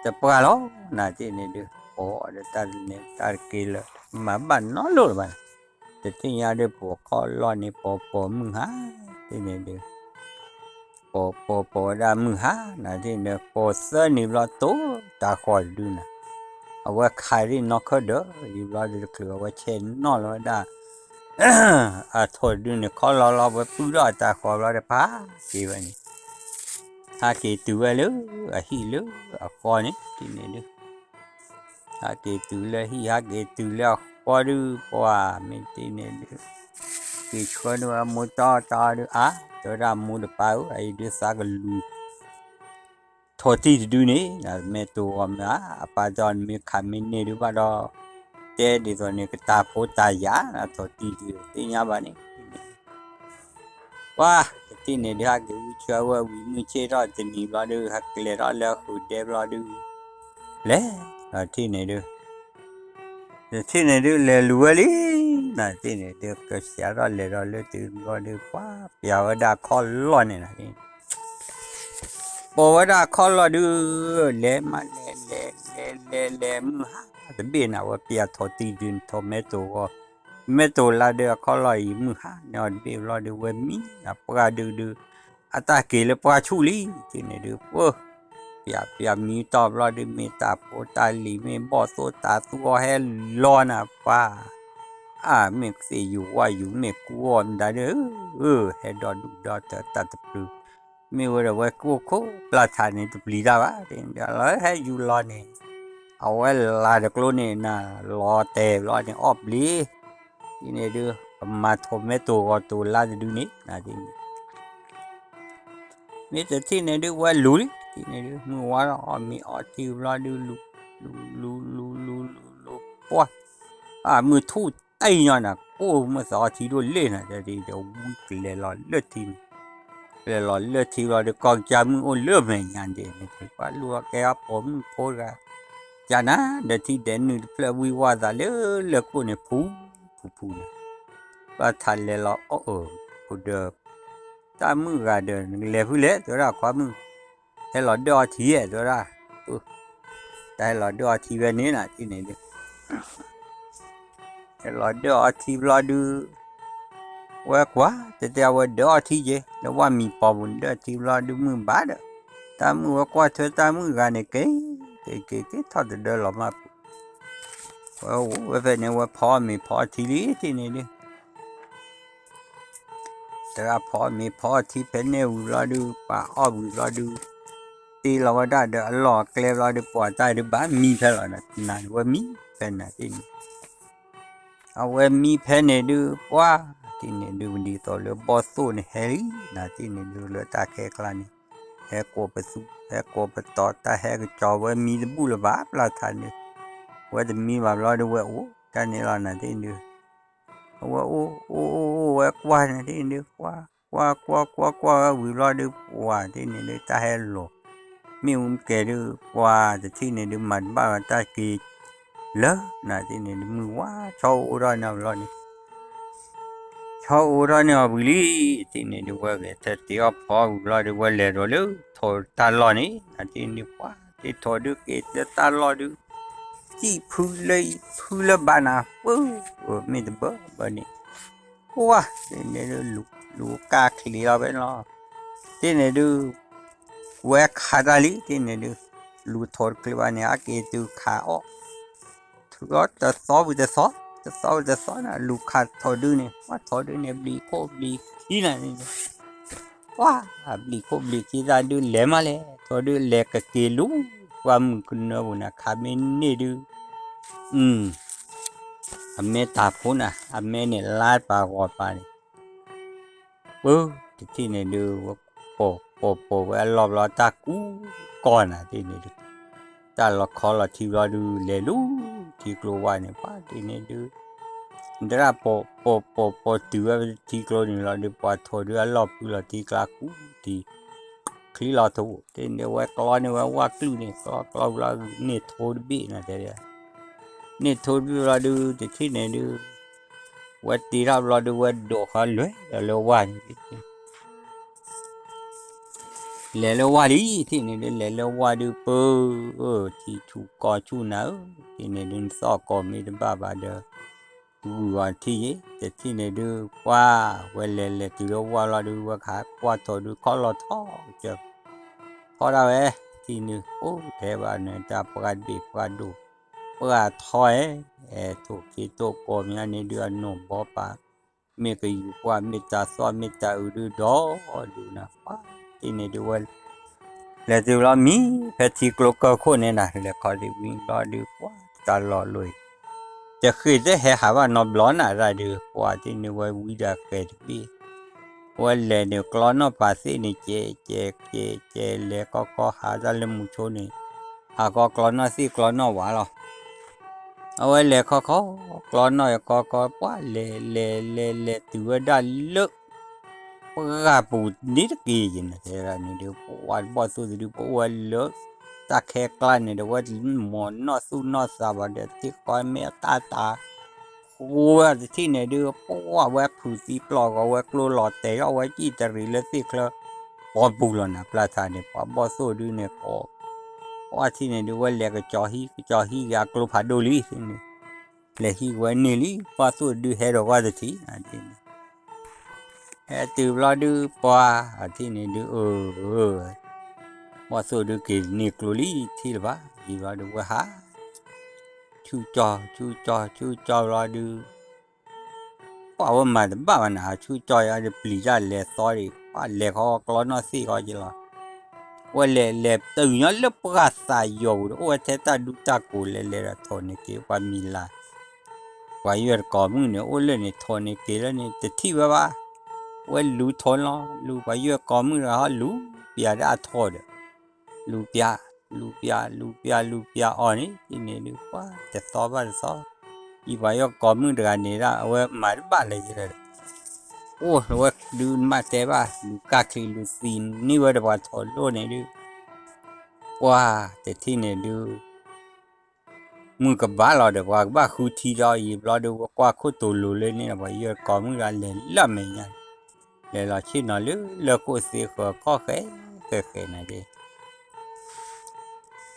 တပှၢ်လီၤ. နထံၣ်န့ၣ်ဒုး ပိာ်ဒီးတၢ်န့ၣ်တၢ်တက့ၤလၢ မၤဘၣ်နီတလိၣ်လၢၤဘၣ်. တထံၣ်ညါဒုး ပိာ်ခီၣ်လီၢ်န့ၣ် ပိာ်ပိာ်မုၢ်ဟါ တထံၣ်န့ၣ်ဒုး ပိာ်ပိာ်ပိာ်ဝဲဒၣ်မုၢ်ဟါ နထံၣ်န့ၣ်ဒုး ပိာ်သၢနံၤဘျီတိၢ်တၢ်ဃီၤတဒုန့ၣ် အဝဲခးဒ်နီၢ်ခၢၣ်ဒၢး ယံၤဘျီဒုးတချုး အဝဲဆဲးနီၣ်လီၤဝဲဒၣ် အထိၣ်တဒုန့ၣ် ခီၣ်လီၢ်လီၢ်ဝဲပုၢ်ထီၣ်အတၢ်ဃီၤဘျီဒီး ဖးက့ၤဝဲန့ၣ် ဟးက့ၤတုၤဝဲလၢအဟံၣ်လၢအဃီန့ၣ် တထံၣ်န့ၣ်ဒုး ဟးက့ၤတုၤလၢဟံၣ် ဟးက့ၤတုၤလၢအဃီဒုး ပှၤမ့ၢ်တထံၣ်န့ၣ်ဒုး က့ၤဆှၢန့ၢ်ဝဲမိၢ်တီတီဒုး အါ တဲဝဲဒၣ်မိၢ်တပၢ်ဧၢ အအံၤဒုးသးကလူၤ ထိၣ်တံၢ်တဒုန့ၣ် မဲာ်တိၢ်ဂီၤမ့ၢ်ဧါ အပၢ်ဒီးနမ့ၢ်ခးမ့ၢ်န့ၢ်ဒုးဘၣ်ဒီး တဲဒ်သိးန့ၣ် ကတၢၢ်ဖိတၢၢ်ယာ် ထိၣ်တံၢ်တဒုသ့ၣ်ညါဘၣ်န့ၣ် ပှၤ တထံၣ်န့ၣ်ဒုး ဟးက့ၤဝံဆှၢဝဲဝံၤမုၢ်ဆ့ၣ်ထီၣ်တနံၤဘျီဒုး ဟးကလဲၤထီၣ်လၢဃုာ်ဒဲဘျီဒုး လဲၤ တထံၣ်န့ၣ်ဒုး တထံၣ်န့ၣ်ဒုး လဲၤလူၤဝဲလံ နထံၣ်န့ၣ်ဒုး ကစးထီၣ်လဲၤဒီးလၢတုၤဘျီဒုး ပှၤပျၢ်ဝဲဒၣ်အခီၣ်လီၢ်န့ၣ် ပိာ်ဝဲဒၣ်အခီၣ်လီၢ်ဒုး လဲၤမးလဲၤလဲၤလဲၤလဲၤလဲၤမုၢ်ဟါတဘ့ၣ်န့ၣ် အဝဲပျၢ်ထိၣ်တံၢ်ဒုး ထိၣ်မဲာ်တိၢ်ဂီၤ မဲာ်တိၢ်လါဒုး အခီၣ်လီၢ်အံၤ မုၢ်ဟါန့ၣ်အီၤတဘ့ၣ်ဘျီဒုး ဝဲမံအပှၢ်ဒုးဒုး အတၢ်က့ၤလၢပှၢ်ဆူၣ်လံ တထံၣ်န့ၣ်ဒုး ပှၤ ပျၢ်ပျၢ်မံတီၢ်ဘျီဒုး မ့ၢ်တၢ်ဖိတၢ်လံၤ မ့ၢ်ဘီၣ်သိၣ်တၤသူအီၤဟဲလီၤနၤပှၤ အါ မ့ၢ်သ့ၣ်ယူၤဝၣ်ယူၤ မ့ၢ်ကူအီၤမတၤဒုး ဟဲဒီဒူၣ်ဒီထၢတၢ်တပျုၤ မ့ၢ်ဝဲဒီးဝဲကအိၣ်ခိၣ်ပျၢ်ထးန့ၣ် တပျံၤတၢ်ဘၣ် လီၤဟဲယူၤလီၤန့ၣ် အဝဲလၤတကျိန့ၣ်နၤ လီၤတဲာ်ဘျီန့ၣ် အီၣ်ဘျံး ဒ်န့ၣ်ဒုး ကမၤထိၣ်မဲာ်တိၢ်ဂီၤတိၢ်လါတဒုန့ၣ် နထံၣ်န့ၣ် မ့ၢ်တထံၣ်န့ၣ်ဒုး ဝဲလူၤလံ တထံၣ်န့ၣ်ဒုး မုၢ်ဝါထီၣ်အီၣ်မ့ၤအီထံဘျီဒုး လူၤ လူၤ လူၤ လူၤ လူၤ လူၤ ပှၢ် အမုၢ်ထူၣ်တၢ်အံၤညီနၤ ကိၣ်မုၢ်သီအီထံဒိၣ်လ့ၣ်နၤ တထံၣ်ဒီးဝံကလဲၤလီၤလၢထံန့ၣ် ကလဲၤလီၤလၢထံဘျီဒုး ကီၢ်ကစၢ်မုၣ်အိၣ်လၢမဲာ်ညါဒဲးန့ၣ် ပှၤလူၤအကဲအပိာ်မုၣ်ဖိတဂၤ ကနၤ ဒီးထံဒဲးနုာ်တဖျၢၣ်ဝံဝါသးလၢလၢၢ်ခိၣ်န့ၣ် ဖူဖူဖူန့ၣ် ပှၤထးလဲၤလီၤအီၣ်အၢ အိၣ်ဒီး တၢ်မုၣ်ဂၤဒီး နကလဲၤဖုလဲၣ် တဲဝဲဒၣ်ခွါမုၣ် ဟဲလီၤဒၢၣ်အီထံဧဲ တဲဝဲဒၣ် တၢ်ဟဲလီၤဒၢၣ်အီထံဝဲန့ၣ်နၤ တထံၣ်န့ၣ်ဒုး ဟဲလီၤဒၢၣ်အီထံဘျီဒုး ဝဲကွၢ် တဲတဲအဝဲဒၢၣ်အီထံက့ၤ လၢဝၣ်မံၤပီၤပူၤန့ၣ် ဒၢၣ်ထံဘျီဒုးမုၢ်ဘၣ်ဒီး တၢ်မုၣ်ဝဲကွၢ်ထွဲတၢ်မုၣ်ဂၤန့ၣ် က့ၤ က့ၤက့ၤက့ၤထီၣ်တဒၢလီၤမၢ်ပူၤ ဝဲအိၣ်ဝဲဖဲန့ၣ် ဝဲဖီအီၣ်မ့ၤဖီအီထံလံ တထံၣ်န့ၣ်ဒုး သရၣ်ဖီအီၣ်မ့ၤဖီအီထံဖဲန့ၣ်ဝံၤဘျီဒုး ပှၤအီၣ်ဝံၤဘျီဒုး တ့လီၤဝဲဒၣ်ဒီးအလီၢ်အကျဲဘျီဒုး ပှၤတၢ်ဒုးဘၣ်မံဖဲလီၤ နၤဒုးဝဲမံဖဲနၤတထံၣ်န့ၣ် အဝဲမံဖဲန့ၣ်ဒုး ပှၤတထံၣ်န့ၣ်ဒုး ဒ်သိးလၢဘီၣ်သိၣ်န့ၣ်ဟဲလံ နၤတထံၣ်န့ၣ်ဒုး လၢတၢ်ခဲကျါန့ၣ် ဟဲကိးပသူ ဟဲကိးပတီၤ တၢ်ဟဲကစီၤဝဲမံတဘူၣ်လၢၤဘၣ် ပျၢ်ထးန့ၣ် ဝဲတမံဘၣ်ဘျီဒုး ဝဲအိၣ်တၢ်န့ၣ်လီၤ နၤတထံၣ်န့ၣ်ဒုး အဝဲအိၣ်အိၣ်အိၣ်အိၣ်ဝဲကွၢ်န့ၣ်တထံၣ်န့ၣ်ဒုး ကွၢ်ကွၢ်ကွၢ်ကွၢ်ဝဲဝံၤဘျီဒုး ပှၤတထံၣ်န့ၣ်ဒုး တၢ်ဟဲလီၤ မ့ၣ်အူကဲၤဒုး ပှၤတထံၣ်န့ၣ်ဒုး မၤတဘၣ်ဝဲတၢ်က့ၤ လၢ နၤတထံၣ်န့ၣ်ဒုး မုၢ်ဝါဆီအိၣ်ထီၣ်န့ၢ်အီၤဘျီန့ၣ် ဆီအိၣ်ထီၣ်န့ၢ်အီၤဝံၤလံ တထံၣ်န့ၣ်ဒုး ဝဲဂဲၤထၢၣ်တ့အီၣ်ဖီအီၣ်ဝံၤဘျီဒုး ဝဲလဲၤဒီးလၢထိၣ်တၢ်လီၢ်န့ၣ် နၤတထံၣ်န့ၣ်ဒုး ပှၤတ့ထိၣ်ဒုးက့ၤလၢတၢ်လီၢ်ဒုး စံၣ်ဖုလၢအံၤဖုလၢဘၣ်နၤ ပၢ မ့ၢ်တဘၢဘၢန့ၣ် ပှၤတထံၣ်န့ၣ်ဒုး လူၤကါချံးလီၤဖဲန့ၣ်လီၤ တထံၣ်န့ၣ်ဒုး ဝဲခးတၢ်လံ တထံၣ်န့ၣ်ဒုး လူၤထိၣ်တချုးဘၣ်န့ၣ် အက့ၤတုၤခးအီၣ် ထုးအီၣ်တသီဝံၤတသီ တသီဝံၤတသီန့ၣ် လူၤခးထိၣ်ဒုးန့ၣ် ပှၤထိၣ်ဒုးန့ၣ် ဘျံးခိၣ်ဘျံးခံနၤန့ၣ် ပှၤဘျံးခိၣ်ဘျံးခံသးဒုးလဲၤမးလဲၣ် ထိၣ်ဒုးလဲၤကက့ၤလူၤ ပှၤမုၢ်ကနၢပူၤန့ၣ် ခးမ့ၢ်န့ၢ်ဒုး အမဲတၢ်ဖိနၤ အမဲန့ၣ်လါပာ်ဂီၤပာ်န့ၣ် ပၢ တထံၣ်န့ၣ်ဒုး ဝဲပိာ်ပိာ်ပိာ်ဝဲအလီၢ်ဘျီ တၢ်ကူကီၢ်နၤတထံၣ်န့ၣ်ဒုး တၢ်လီၤခီလီၤထံဘျီဒုး လဲၤလူၤ ထံကျိဝါန့ၣ် ပှၤတထံၣ်န့ၣ်ဒုး သရၣ်ပိာ်ပိာ်ပိာ်ပိာ်တုၤဝဲထံကျိန့ၣ်လီၤဒုး ပှၤထိၣ်ဒုးအလီၢ်ဖုလီၤ ထံကျါကူထံ ချံလီၤထိၣ် တထံၣ်န့ၣ်ဝဲကျီန့ၢ်ဝဲဝၣ်ကျုၣ်န့ၣ် ကျီကျီဝံၤလီၤန့ၢ်ထိတဘ့ၣ်န့ၣ်တဲ န့ၢ်ထိတဘ့ၣ်လီၤဒုး တထံၣ်န့ၣ်ဒုး ဝဲတ့ထီၣ်ဘျီဒုး ဝဲဒိးဃီလွဲၢ်ဒီးလၢဝၣ်န့ၣ် လဲၤလၢဝၣ်လံ တထံၣ်န့ၣ်ဒုး လဲၤလၢဝၣ်ဒုး ပၢ ထံဆူၣ်ကီၢ်ဆူၣ်နၤဧၢ တထံၣ်န့ၣ်ဒုး နသီၣ်ကိးမ့ၢ်တဘၣ်ဘၣ်ဒီး ဂုာ်ဂီၤထံၣ်ယ့ၣ် တထံၣ်န့ၣ်ဒုး ပှၤ ဝဲလဲၤလဲၤတုၤလၢဝၣ်လီၤဒုး ဝဲကဟးကွၢ်ထိၣ်ဒုး ခီလီၤထီၣ်ကစၢၢ် ထီၣ်ဒၣ်ဝဲ ထံၣ်န့ၣ် အိၣ်ထဲဘၣ်န့ၣ် တၢ်ပှၢ်ဘ့ၣ်ပှၢ်ဒိၣ် ပှၢ်ထီၣ်အဲ ထိၣ်က့ၤထိၣ်ကိးမ့ၢ်န့ၣ်ဒုး အနိၣ်ဘီပာ် မ့ၢ်ကယူၤပှၢ် မ့ၢ်တၢ်သီၣ် မ့ၢ်တၢ်အုးဒုး ဒီးဒုးနၤ ပှၤတထံၣ်န့ၣ်ဒုး ဝဲ လဲၤတုၤဘျီမံ ဖဲထံကျိကၢၢ်ခိၣ်န့ၣ်နၤ လဲၤခီဒံးဝံၤဘျီဒုး ပှၤတၢ်လီၢ်လီၤအံၤ တဃ့ၢ်တဟဲဟးဘၣ်နီတဘျီနၤ တၢ်ဒုး ပှၤတထံၣ်န့ၣ် ဝဲဝံဒီးဃဲၤတဘ့ၣ် ဝဲလဲၤန့ၣ် ကျီနီၣ်ပာ်သ့ၣ်န့ၣ် ကဲ ကဲ ကဲ ကဲ လဲၤခီခီ ဟးတၢ်လၢမုဆိန့ၣ် ဟးခီကျီနီၣ်သ့ၣ်ကျီနီၣ်ဝါလီၤ အဝဲလဲၤခီခီ ကျီနီၣ်ခီခီ ပှၤလဲၤလဲၤလဲၤလဲၤ တုၤဝဲဒၣ်လၢ ပှၢ်ပူၤန့ၣ်တက့ၢ် ယနတဲဒၣ်န့ၣ်ဒီး ပှၤဘီၣ်သိၣ်တဒု ပအိၣ်ဝဲလၢ တၢ်ခဲကျါန့ၣ်ဒီး ဝဲမီၢ်နီၣ်သူၣ်နီၣ်သးဘၣ်ဒီး သ့ၣ်ခီမ့ၢ်အတၢ်တၢ် ဃိဝဲတထံၣ်န့ၣ်ဒုး ပှၢ်ဝဲဖုးသံပျီၢ်ဂီၤဝဲကျိလီၤတဲာ်ထီၣ်ဝဲကံၣ်တရံးလၢသ့ၣ်ချၢ ပှီပူၤလီၤနၤ ပျၢ်ထါန့ၣ် ပှၤဘီၣ်သိၣ်ဒုန့ၣ် ပှၢ်ထံၣ်န့ၣ်ဒုး ဝဲလဲၤကစီၤဟံး ကစီၤဟံးက့ၤအကျိဖးဒိၣ်လံန့ၣ် လဲၤဟံးဝဲန့ၢ်လံ ပှၢ်သိၣ်ဒုဟဲဒီးဝဲတထံၣ် ဟဲတုၤဘျီဒုး ပှၢ်အထံၣ်န့ၣ်ဒုး အၢ ဘီၣ်သိၣ်ဒုက့ၤန့ၢ်ကျိလံ ထံၣ်လၢၤဘၣ် ယံၤဘျီဒုးဝဲဟး ဆူၣ်ကၠီ ဆူၣ်ကၠီ ဆူၣ်ကၠီဘျီဒုး ပှၢ်ဝဲမၤတဘၣ်ဘၣ်နၤ ဆူၣ်ကၠီယၤဒုး ပျံၤတၢ်လဲၤသီဒံး ပှၢ်လဲၤခီကျီနီၣ်သ့ၣ်ခီက့ၤလီၤ ဝဲလဲၤလဲၤတုၤညီလၢပှၢ်သးယီၤပူၤဒီး အိၣ်ဝဲထဲတၢ်ဒူတၢ်ကိးလဲၤလဲၤဒီး ထိၣ်န့ၢ်က့ၤပှၤမံၤလၤ ပှၤယွဲၢ်တကိးမုၣ်န့ၣ် အိၣ်လၢန့ၣ် ထိၣ်န့ၢ်က့ၤလၢန့ၣ် တထံၣ်ဝဲဘၣ် ဝဲလူၤထိၣ်လီၤ လူၤပှၤယွဲၢ်ကိးမုၣ်တဂၤဟီ လူၤပျးဒၣ်အထိၣ်ဒီး လူၤပျး လူၤပျး လူၤပျး လူၤပျးအီၤန့ၣ် ဒ်န့ၣ်ဒုးပှၢ်တသီဘၣ်တသီ ယံၤပှၤယွဲၢ်ကိးမုၣ်တဂၤန့ၣ်ဒၣ် အဝဲမၤတဘၣ်လၢၤယဲၢ်ဒီး အိၣ်ဝဲဒုးမးတဲဘၣ် လူၤကၢ်ချံး လူၤသံန့ၢ်ဝဲဒီးပှၤထိၣ်လိၣ်န့ၣ်ဒုး ပှၢ်တထံၣ်န့ၣ်ဒုး မုၢ်ကဘၣ်လီၤဒီး ပှၤကဘၣ်ဃုထံဒီး ယံၤဘျီဒုး ဝဲကွၢ်ခိၣ်တိၤလိၤလၢန့ၣ်ဒီး ပှၤယွဲၢ်ကိးမုၣ်တဂၤလဲၤလၢအမဲာ်ညါ လဲၤလီၤဆ့ၣ်နီၤလၢလၢၢ်ခိၣ်သ့ဃၢၤခီၣ်ဃဲၤဃဲၤဃဲၤန့ၣ်က့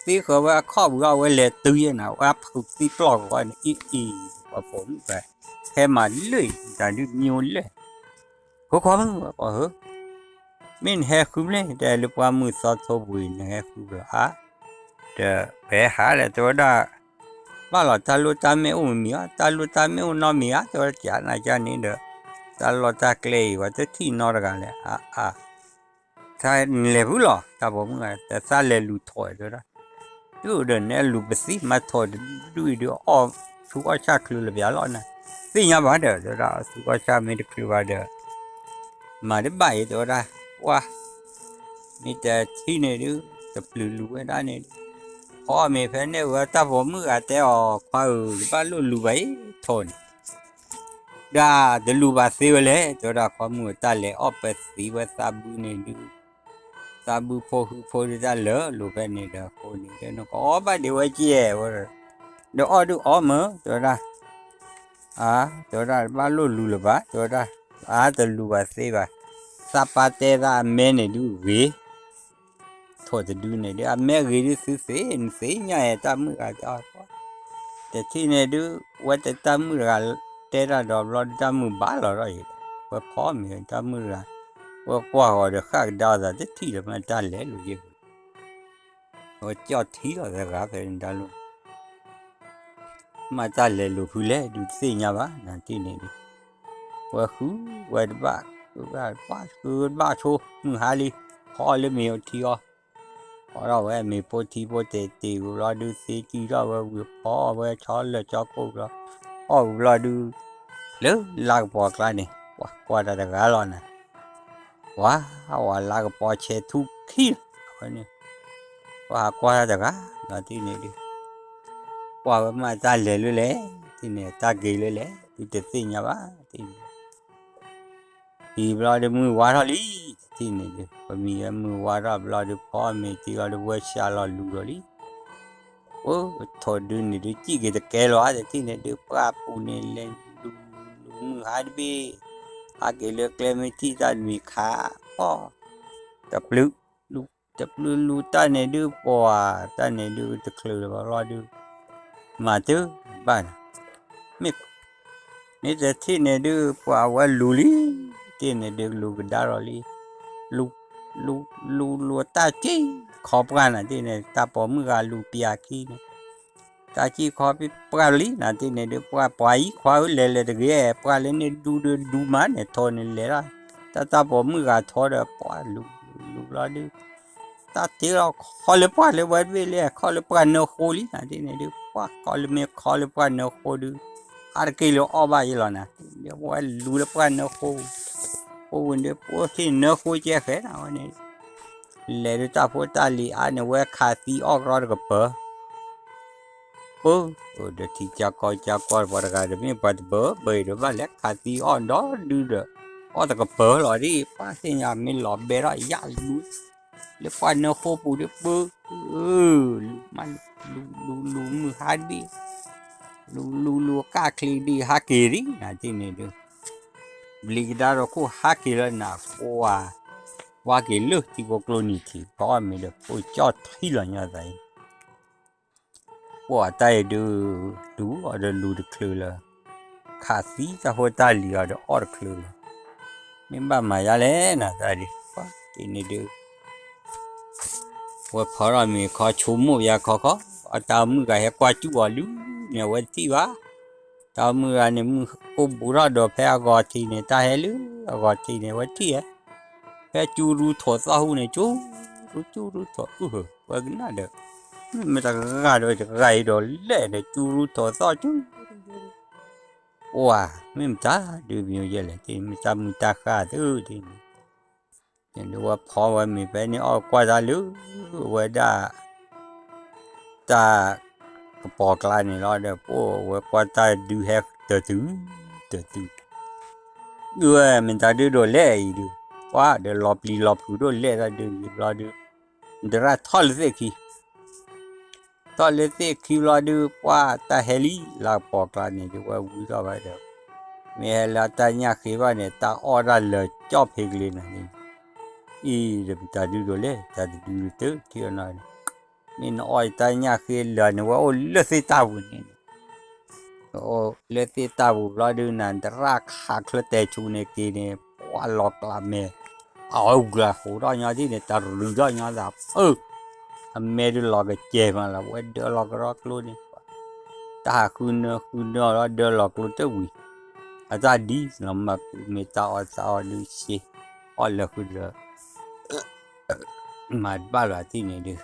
သ့ဃၢၤဝဲအခီၣ်ပူၤအဝဲလဲၤတုၤယဲၢ်နၤ ဝဲဖုးသံပျီၢ်ဂီၤန့ၣ် အံၤအံၤ ပှၤပိာ်မုၣ်ပှၤ ဟဲမၤလၢာ်တၢ်ဒုးမံၤအိၣ်လၢာ် ဖိခွါမုၣ်ပှၤဟၢ မ့ၢ်နဟဲဃုမ့ၢ် တဲလၢပှၢ်မုၢ်သီထိပူၤအံၤ နဟဲဃုဘၣ်ဧါ ဒီးပဟဲဟးလဲၣ် တဲဝဲဒၣ် ဘၣ်လီၤတၢ်လိၣ်တၢ်မ့ၢ်အိၣ်မ့ၢ်ဧါ တၢ်လိၣ်တၢ်မ့ၢ်အိၣ်နီတမံၤဧါ တဲဝဲဒၣ် ကနၤကန့ၣ်ဒီး တၢ်လီၢ်တၢ်ကျဲအံၤ ပှၤတထံၣ်နီတဂၤလဲၣ် အါအါ နလဲၤဖုလီၤ တၢ်ပိာ်မုၣ်ဧၢ တသးလဲၤလူၤထိၣ်တဲဝဲဒၣ် ဒုးဒီးနဲလူၤပသံ မၤထိၣ်တဒုအံၤဒုး အီၣ်ဆူးအီၣ်ဆၣ်ချုးလၢၤပျးလီၤနၤ သ့ၣ်ညါဘၣ်ဒီး တဲဝဲဒၣ် အီၣ်ဆူးအီၣ်ဆၣ်မ့ၢ်တချုးဘၣ်ဒီး မၤတဘၣ်အံၤ တဲဝဲဒၣ် ပှၢ် မ့ၢ်တထံၣ်န့ၣ်ဒုး တပျုၤလူၤဝဲဒၣ်န့ၣ်ဒုး ဖီမ့ၤဖဲန့ၣ်ဝဲတၢ်ပိာ်မုၣ်ဂၤတဲအီၤ ခွါဧၢ တဘၣ်လိၣ်လူၤဘၣ်အံၤ ထိၣ်န့ၣ် ဒၣ်တလူၤဘၣ်သ့ဝဲလဲၣ် တဲဝဲဒၣ် ခွါမုၣ်တၢ်လဲၤအီၣ်ပသံဝဲသးဘုန့ၣ်ဒုး သးဘုဖိဟုဖိဒုးတၢ်လၢာ်လိၤဖဲန့ၣ်ဒီး အဃိန့ၣ် ဒီးနကအီၣ်ဘၣ်ဒံးဝဲကဲဝဲ ဒီးအီၣ်ဒုးအီၣ်မၢ တဲဝဲဒၣ် အါ တဲဝဲဒၣ် တဘၣ်လိၣ်လူၤလၢၤဘၣ် တဲဝဲဒၣ် အါ တလူၤဘၣ်သ့ဘၣ် သးပၢ်တဲသးအမဲန့ၣ်ဒုးဂ့ၤ ထိၣ်တဒုန့ၣ်ဒုး အမဲဂ့ၤဒုးသုသ့ နသ့ၣ်ညါအံၤ တၢ်မုၣ်ဂၤတဲအီၤ တထံၣ်န့ၣ်ဒုး ဝဲတၢ်မုၣ်တဂၤတဲတၢ်ဒီးဘျီဒုး တၢ်မုၣ်ဘၣ်လီၤဒီးအံၤ ဝဲဖီမ့ၤတၢ်မုၣ်တဂၤ ဝဲကွၢ်ဂီၤဒီးဃၣ်ကဒါအသး တထံၣ်လၢၤမ့ၢ်တၢ်လဲၤလိၤယဲၢ် အဝဲကၠီၣ်ထံလီၤသဂၤဖဲန့ၣ်တၢ်လိၤ မ့ၢ်တၢ်လဲၤလိၤဖုလဲၣ် ဒုးတသ့ၣ်ညါဘၣ် နၤတထံၣ်န့ၣ်ဒုး ဝဲဃုဝဲတဘၣ် ဃုဘၣ်ဃုတဘၣ်ဆိ မုၢ်ဟါလံ ဖီလၢမ့ၤအထံအီၤ ဖီထီၣ်ဝဲမ့ၤဖိထံဖိတဲာ်တ့ၢ်ဝံၤဘျီဒုး သ့ကံထီၣ်ဝဲဝံၤဖီဝဲဆီလၢာ်ဆီကိၣ်ဘျီ အီၣ်ဝံၤဘျီဒုး လၢလါကပီၤကျါန့ၣ် ပှၤကွၢ်တၢ်တဂၤလီၤနၤ ဝၤ ဝၤလါကပီၤဆဲးထူခံလီၤ အဝဲန့ၣ် ပှၤဟးကွၢ်တၢ်တဂၤ နၤတထံၣ်န့ၣ်ဒုး ပှၢ်ဝဲမ့ၢ်တၢ်လဲၤလၢလဲၣ်, တထံၣ်န့ၣ် တၢ်က့ၤလၢလဲၣ် သုတသ့ၣ်ညါဘၣ်, တထံၣ်န့ၣ် အံၤဘျီဒီးမုၢ်ဝါထီၣ်လံ, တထံၣ်န့ၣ်ဒီး ပမံၤဝဲမုၢ်ဝါထီၣ်ဘျီဒီး ဖီမ့ၤတံၢ်လီၤဒီး ဝဲဆှးလီၤလူၤဒီးလံ, အိ ထိးဒုန့ၣ်ဒုး စံၣ်က့ၤတကဲလီၤဧါ, တထံၣ်န့ၣ်ဒုး ပှၢ်ပူၤန့ၣ်လဲၤလူၤလူၤလူၤ မုၢ်ဟါတဘ့ၣ်, ဟးက့ၤလၢကျဲ မ့ၢ်ထံၣ်တၢ်တမံၤခါ, ပှၢ် တပျုၤ တပျုၤလူၤတၢ်န့ၣ်ဒုး ပှၢ်တၢ်န့ၣ်ဒုး တချုးလၢၤဘၣ်ဘျီဒုး, မၤတဘၣ်န့ၣ်, မ့ၢ် မ့ၢ်တထံၣ်န့ၣ်ဒုး ပှၢ်ဝဲလူၤလံ, တထံၣ်န့ၣ်ဒုး လူၤကဒါထီၣ်လံ, လူၤ လူၤ လူၤလူၤတၢ်စံၣ်ခီပှၢ်နၤ, တထံၣ်န့ၣ် တၢ်ပိာ်မုၣ်ဂၤလူၤပျၢၤခံန့ၣ်, တၢ်စံၣ်ခီပှၢ်လံနၤ, တထံၣ်န့ၣ်ဒုး ပှၢ်ပှၤအံၤခွါဧၢ လဲၤလဲၤတဂ့ၤ, ပှၢ်လၢန့ၣ်ဒူဒီးဒူမးန့ၣ် ထိးန့ၣ်လဲၤဒၣ်, တၢ်တၢ်ပိာ်မုၣ်ဂၤထိးဒီး ပှၢ်လူၤလူၤလူၤဘျီဒုး တၢ်တ့လီၤခီလၢပှၢ်လၢဝဲတဘ့ၣ်လၢ ခီလၢပှၢ်နၢဃိလံနၤ, တထံၣ်န့ၣ်ဒုး ပှၢ်ခီလၢမ့ၢ်ခီလၢပှၢ်နၢဃိဒုး, အါတက့ၢ်လၢအီၣ်ဘၣ်ယဲလီၤနၤ, ဝဲလူၤလၢပှၢ်နၢဃိ, ဃိဝံၤဒီး ပအိၣ်ထံၣ်နၢဃိကဲဃဲနၤဝဲန့ၣ်, လဲၤဒုးတၢ်ဖိတၢ်လံၤအါန့ၣ် ဝဲခးသံအီၣ်ကရီတကပၤ ပၢ, အိၣ်ဒီးထံကၢကီကၢကီပှၤတဂၤဒီး မ့ၢ်ပှၤတဘၢဘၢအံၤဒီး ဘၣ်လဲၤခးသံအီၣ်ဒီဒုဒီး အီၣ်တကပၤလီၤဒ် ပှၢ်သ့ၣ်ညါမ့ၢ်လီၤဘဲထီၣ်ယၣ်လူၤ လၢပှၢ်နၢဃိပူၤဒီးပၢ, လူၤမး လူၤလူၤလူၤ မုၢ်ဟါတဘ့ၣ်, လူၤလူၤလူၤ ကၣ်ချံဒ်ဟးက့ၤဒ်နၤ တထံၣ်န့ၣ်ဒုး ဘျံးကဒါဒီးခိၣ်ဟးက့ၤလၢနၤ ပှၢ်, ဝါက့ၤလၢထံဖိကျိနံၤထံး ပှၢ်အီၣ်မ့ၤဒီး ပှၢ်ကၠီၣ်ထံလီၤညီသးအံၤ ပှၢ်တၢ်အံၤဒုး လူၤအီၤဒီးလူၤတချုးလၢၤ, ခးသံတၢ်ဖိတၢ်လံၤအီၤဒီးအီၣ်တချုးလၢၤ, မ့ၢ်ဘၣ်မၤယါလဲၣ်နၤတၢ်ဒုး ပှၢ်တထံၣ်န့ၣ်ဒုး ဝဲဖီထီၣ်မ့ၤခီဆိကမိၣ်ယါခီခီ, အတၢ်မုၣ်ဂၤဟဲကွၢ်စူၣ်အီၤလၢန့ၣ် အဝဲတထံၣ်ဘၣ်, တၢ်မုၣ်ဂၤန့ၣ် မုၢ်ကိၢ်ဘူးထီၣ်ဒီးဖဲအဂီၤထံးန့ၣ် တၢ်ဟဲလၢအဂီၤထံးန့ၣ် အဝဲတထံၣ်ဧါ, ဖဲကၠူရူထိးသီၣ်ဟူန့ၣ် ကၠူရူ ကၠူရူထိးအုဟၢ ဝဲကနၣ်ဒီး မ့ၢ်မတၤတဂၤဒီးတဂၤအံၤဒီးလဲၣ်ဒီး ကၠူရူထိးသီၣ်ကၠူ ပှၢ် မ့ၢ်မတၤဒုးမံၤယဲလဲၣ် တမ့ၢ်တၢ်မုာ်တၢ်ဃၢ်သုတန့ၣ်, န့ၣ်ဒုးဝဲဖီဝဲမ့ၤဖဲန့ၣ်အီၣ်ကွၢ်တၢ်လၢ ဝဲဒၣ် တၢ်ကပီၤကျါန့ၣ်လီၤဒီး ပှၢ်ဝဲကွၢ်တၢ်ဒုးဟဲတတုၤ တတုၤ ဒုးဝဲမ့ၢ်တၢ်ဒုးဒိးလဲၣ်အံၤဒုး ပှၢ်ဒီးလီၤပျံၤလီၤဖုးဒိၣ်လဲၣ်တၢ်ဒုးယံၤဘျီဒုး နတရၣ်ထီၣ်လၢသ့ၣ်ခံ ထီၣ်လၢသ့ၣ်ခံဘျီဒုး ပှၢ်တၢ်ဟဲလံ လၢကပီၤကျါန့ၣ်ဒုး ဝဲဝံထီၣ်ဝဲဒီး မ့ၢ်ဟဲလၢတၢ်ညၣ်ဃ့ဘၣ်န့ၣ် တၢ်အီၣ်တၢ်လၢာ်ကၠီၣ်ဖ့ကလ့နၤန့ၣ် အံၤဒီးပတၢ်ဒုးဒိးလဲၣ် တၢ်တဒုးတထံၣ်အနီၤန့ၣ် မ့ၢ်နအီၣ်တၢ်ညၣ်ဃ့လၢာ်န့ၣ် ဝဲအိၣ်လၢသ့ၣ်တၢ်ပူၤန့ၣ် အိၣ်လၢသ့ၣ်တၢ်ပူၤဘျီဒုးနၤ နတရၣ်ခးချၢတဲာ်ဆူန့ၣ်က့ၤန့ၣ် ပှၢ်လီၤကျးမဲာ် အဝဲဝံၤလၢဃိးထီၣ်ညီဒ်န့ၣ် တရူးထီၣ်ညီသး အမဲာ်ဒုးလီၤကစဲၤမးလီၤ ဝဲဒၢလီၤကရီကျိန့ၣ် တၢ်ဟးဃုနၢဃုနၢလီၤဒၢလီၤကျိတဝံၤ အတၢ်ဒ်လီၤမၢ်မ့ၢ်တၢ်အီၣ်တၢ်အီဒုးရှ့ အီၣ်လၢာ်ဃုဒီး မၤတဘၣ်လီၤတထံၣ်န့ၣ်ဒုး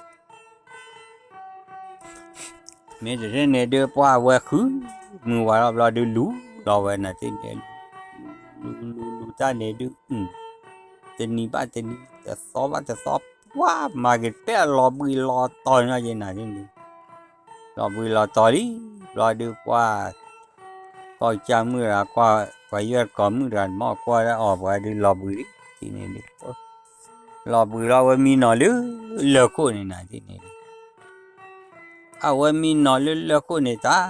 မ့ၢ်တထံၣ်န့ၣ်ဒုး ပှၢ်ဝဲဃု မုၢ်ဝါထီၣ်ဘျီဒုးလူၤလီၤဝဲနၤတထံၣ်န့ၣ် လူၤလူၤလူၤတၢ်န့ၣ်ဒုး တနံၤဘၣ်တနံၤ တသီဘၣ်တသီ ပှၢ်မၤက့ၤတၢ်လီၤဘှံးလီၤတီၤညီယဲနၤတထံၣ်န့ၣ် လီၤဘှံးလီၤတီၤလံ ဘျီဒုးပှၢ် ကီၢ်ကစၢ်မုၣ်တဂၤ ပှၤယွဲၢ်တကိးမုၣ်တဂၤ မ့ၢ်ကွၢ်အီၤပှၤဒုးလီၤဘှံးလံ တထံၣ်န့ၣ်ဒုး လီၤဘှံးလီၤဝဲမံနီၤလၢလၢၢ်ခိၣ်န့ၣ်နၤတထံၣ်န့ၣ်ဒုး အဝဲမံနီၤလၢလၢၢ်ခိၣ်န့ၣ် တၢ်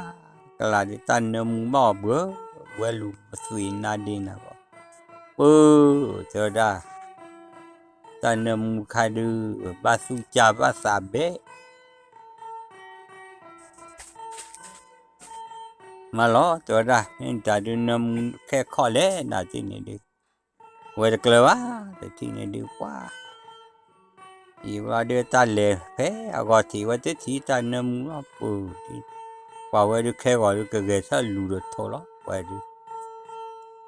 ကလၤဒုး တၢ်နၢမူဘၣ်အီၤဘှၢ ဝဲလူၤမသွံးနါဒ့နၤဘၣ် ပၢ တဲဝဲဒၣ် တၢ်နၢမူခါဒုး ဘၣ်သူၣ်ကၢ်ဘၣ်သးဘဲ မၤလီၤ တဲဝဲဒၣ် မ့ၢ်တၢ်ဒုးနၢမူခဲခီလဲၣ်နၤတထံၣ်န့ၣ်ဒုး ဝဲတကျၢၤဘၣ် တထံၣ်န့ၣ်ဒုးပှၢ် ယံာ်ဘျီဒုးတၢ်လဲၤဖဲအဂီၤထံးဝဲတထံၣ်တၢ်နၢမူလီၤပၢၤ ပှၤဝဲဒုးခဲဂီၤဒုးကဂဲၤဆၢၣ်လူၤဒီးထိးလီၤ ပှၤဒုး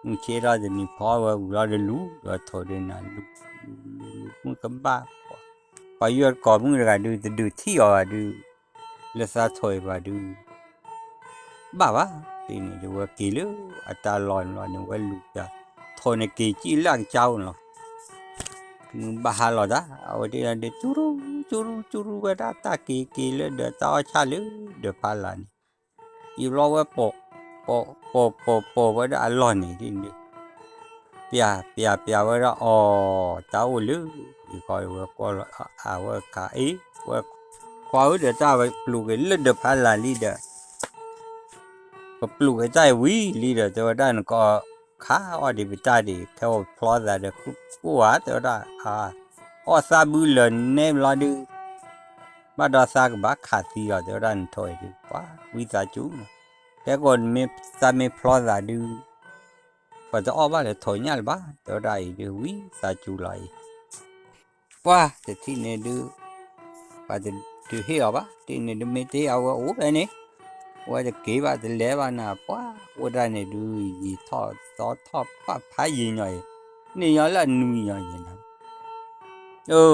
မုၢ်ဆ့ၣ်ထီၣ်တနံၤဖီဝဲဝံၤလီၤဒီးလူၤဒီးထိးဒုးနၤလူၤ လူၤလူၤလူၤမုၢ်ကဘၣ် ပှၤယွဲၢ်တကိးမုၣ်တဂၤဒုးတဒုးထံၣ်အီၤဘၣ်ဒုး လၢသးထိးအံၤဘၣ်ဒုး ဘၣ်ဘၣ် တထံၣ်န့ၣ်ဒုးဝဲက့ၤလၢအတၢ်လီၢ်န့ၣ်လီၤန့ၣ် ဝဲလူၤပၠး ထိးန့ၣ်က့ၤကံၣ်လၢအကစၢ်အိၣ်န့ၣ်လီၤ မုၢ်ဘၣ်ဟါလီၤတၢ် အဝဲဒၣ်ဒီး ကရူၢ် ကရူၢ် ကရူၢ်ဝဲဒၣ်တၢ်က့ၤက့ၤလၢဒီးတၢ်အီၣ်ဆၣ်လၢဒီးဖးလၢ်န့ၣ် ယံာ်ဘျီဝဲ ပိာ်ပိာ်ပိာ်ပိာ်ဝဲဒၣ်အလီၢ်န့ၣ်ဒ်န့ၣ်ဒုး, ပျးပျးပျးဝဲဒၣ်အီၤ, တၢ်အိၣ်လၢ ယခီဝဲကွၢ်လီၤ အဝဲခးအ့ၣ်, ဝဲခွါဧၢဒီး တၢ်ပျိးက့ၤလၢဒၢးဖးလၢ်လံဒီး ပပျိးက့ၤတၢ်အံၤဝံၤလံဒီး တဲဝဲဒၣ် နကခးအီၣ်ဒံးပတၢ်ဒံး ခဲအံၤဖျီသးဒီး ကူၣ်ကူၣ်ဧါ တဲဝဲဒၣ်, အီၣ်သးဘုလၢာ်နဲဘျီဒုး ဘၣ်ဒီးသးကဘၣ်ခးသံလီၤ တဲဝဲဒၣ် နထိၣ်အံၤဒုး ပှၤဝံသးစူၤနီၤ, ခဲကိးနမ့ၢ်သးမ့ၢ်ဖျီသးဒုး ပှၤတအီၣ်ဘၣ်လၢထိၣ်ညၣ်လၢၤဘၣ် တဲဝဲဒၣ်အံၤဒုး ဝံသးစူၤလီၤအံၤ ပှၤတထံၣ်န့ၣ်ဒုး ပှၤတဒုးဟ့ၣ်လီၤဘၣ် တထံၣ်န့ၣ်ဒုး မ့ၢ်တဟ့ၣ်အဝဲအိၣ်ဖဲန့ၣ်, အဝဲတက့ၤဘၣ်တလဲၤဘၣ်နၤ ပှၤအိၣ်ဒၣ်န့ၣ်ဒုး ယံာ်ထီၣ်သီထီၣ်ပာ်ဖးယံာ်ညီအံၤ, န့ၢ်ညီလၢအနွံညီအံၤနီၤ, အၢ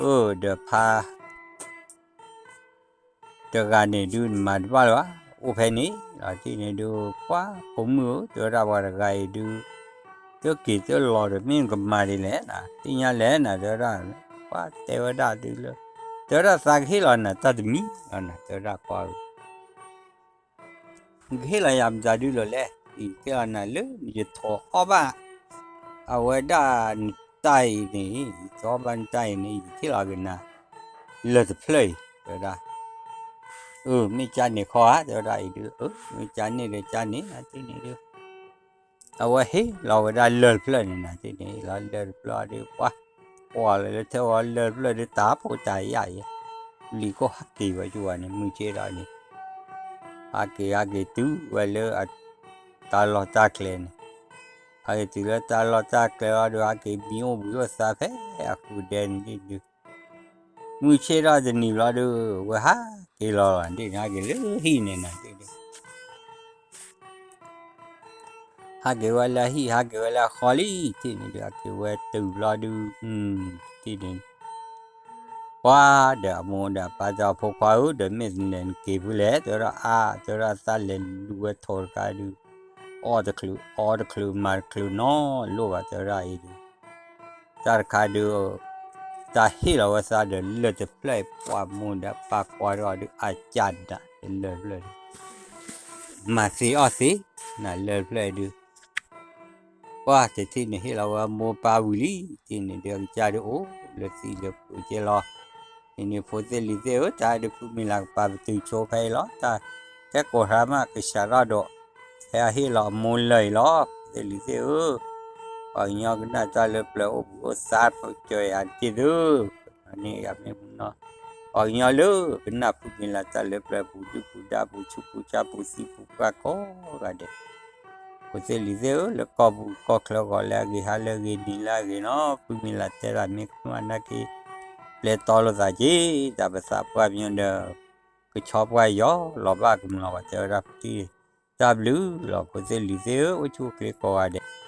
အၢ ဒီးဖး တဂၤန့ၣ်ဒုး နမၤတဘၣ်လၢၤဘၣ် အိၣ်ဖဲန့ၣ်လီၤ တထံၣ်န့ၣ်ဒုး ပှၤဖိမုၣ်ဧၢ တဲဝဲဒၣ် ပှၤတဂၤအံၤဒုး တက့ၤတလီၤဒီး မ့ၢ်နကမၤဒ်လဲၣ်နၤ သ့ၣ်ညါလဲၣ်နၤ တဲဝဲဒၣ်, ပှၤတဲဝဲဒၣ်ဒုးလၢ တဲဝဲဒၣ် သးကဟ့ၣ်လီၤနၤတၢ်တမံၤလီၤနၤ တဲဝဲဒၣ် ပှၤဧၢ နကဟ့ၣ်လီၤယၤမတၤဒုလီၤလဲၣ်, ယကဟ့ၣ်လီၤနၤလၢ ယထိၣ်အီၣ်ဘၣ် အဝဲဒၣ်နတၢ်အံၤန့ၣ်, ယထိၣ်အီၣ်ဘၣ်နတၢ်အံၤန့ၣ် ယကဟ့ၣ်လီၤက့ၤနၤ လၢၢ်တဖျၢၣ်အံၤ တဲဝဲဒၣ်, အၢ မ့ၢ်ကၢန့ၣ်ခီဧါ တဲဝဲဒၣ်အံၤဒုး, အၢ မ့ၢ်ကၢန့ၣ်ဒီးကၢန့ၣ် နၤတထံၣ်န့ၣ်ဒုး အဝဲဟ့ၣ်လီၤဝဲဒၣ်လၢၢ်တဖျၢၣ်န့ၣ် နၤတထံၣ်န့ၣ် ဟ့ၣ်လီၤလၢၢ်တဖျၢၣ်အံၤဒုး ပှၤ ကွၢ်လၢလၢထဲဝဲလၢၢ်တဖျၢၣ်ဒုး တၢ်ဖိတၢ်ယာ်အံၤ, လံၤခိၣ်ဟးက့ၤဝဲကၠူဝဲန့ၣ် မုၢ်ဆ့ၣ်ဒီးန့ၣ် ဟးက့ၤ ဟးက့ၤတုၤဝဲလၢ တၢ်လီၢ်တၢ်ကျဲန့ၣ်, ဟးက့ၤတုၤလၢတၢ်လီၢ်တၢ်ကျဲလီၤဒုး ဟးက့ၤမံအိၣ်ဘှံးအိၣ်သါဖဲအဃုာ်ဒဲန့ၣ်ဒုး, မုၢ်ဆ့ၣ်ထီၣ်တနံၤဘျီဒုး ဝဲဟးက့ၤလီၤလီၤဒ်န့ၣ် ဟဲက့ၤလၢဟံၣ်န့ၣ်နၤဒ်န့ၣ် ဟးက့ၤဝဲလၢဟံၣ် ဟးက့ၤဝဲလၢအဃီလံ တထံၣ်န့ၣ်ဒုး ဟးက့ၤဝဲတုၤဘျီဒုး တထံၣ်န့ၣ် ပှၤဒီးအမိၢ်ဒီးအပၢ်တဲအီၤ ဖိခွါဧၢ ဒီးမ့ၢ်နလဲၤနက့ၤဖုလဲၣ် တဲဝဲဒၣ်အါ တဲဝဲဒၣ်သးလဲၤလူၤဝဲထိၣ်တခါဒုး အီၣ်တချုး အီတချုး မၤတချုးနီတလိၣ်ဘၣ် တဲဝဲဒၣ်အံၤဒုး တၢ်တခါဒုး တၢ်ဟ့ၣ်လီၤဝဲသးဒီးလၢၢ်တဖျၢၣ်အံၤ ပှၤမိၢ်ဒီးပၢ်ကွၢ်ထီၣ်ဒုး အကၢ်နးလၢၢ်တဖျၢၣ်ဒုး မၤသ့အီၣ်သ့ နၤလၢၢ်တဖျၢၣ်အံၤဒုး ပှၤတထံၣ်န့ၣ်ဟ့ၣ်လီၤဝဲမိၢ်ပၢ်ဝံၤလံ တထံၣ်န့ၣ်ဒုး အကစၢ်ဒုးအိၣ်လၢသံလၢပူၤကဲလီၤ န့ၣ်န့ၣ် ဖိသ့ၣ်လံၤသ့ၣ်ဧၢ တၢ်ဒုးဖုမံၤလၤကပၤပတုာ်ဆိဖဲအံၤလီၤ တၢ်ထဲကိးဟါမးကစၢ်ထီၣ်ဒီး ဖဲအဟ့ၣ်လီၤအမိၢ်လၢၢ်အံၤလီၤ ဖိသ့ၣ်လံၤသ့ၣ်ဧၢ ပှၤကညီကနၣ်တၢ်လၢပျၢၤအိၣ်ဘှံးအိၣ်သါ ပကစၢၤယၤတက့ၢ်သု န့ၣ်ယမ့ၢ်မနီၤ ပှၤကညီလၢကနၣ်ဖုမံၤလၤတၢ်လၢပျၢၤပူၤဒုၣ်ပူၤဒါပူၤဆူးပူၤဆါပူၤသံပူၤပှၢ်ကိးဂၤဒဲး ဖိသ့ၣ်လံၤသ့ၣ်ဧၢ လၢကီၢ်ပူၤကီၢ်ချၢဂီၤလၢအဂ့ၤဟါလၢအဂ့ၤနံၤလၢအဂ့ၤနီၤ ဖုမံၤလၤတဲတၢ်မ့ၢ်ကမၣ်နာ်က့ ပျဲတီလိာ်သးက့ၤ တၢ်ပသးပှၢ်ပညီဒီး ကဆီပှၢ်ယီၤလီၤဘၣ်ကမျီၤဘၣ် တဲဝဲဒၣ်ဖုတံၢ် တၢ်ဘျုးလီၤ ဖိသ့ၣ်လံၤသ့ၣ်ဧၢ အိၣ်ဆူၣ်အိၣ်ချ့ကိးဂၤဒဲး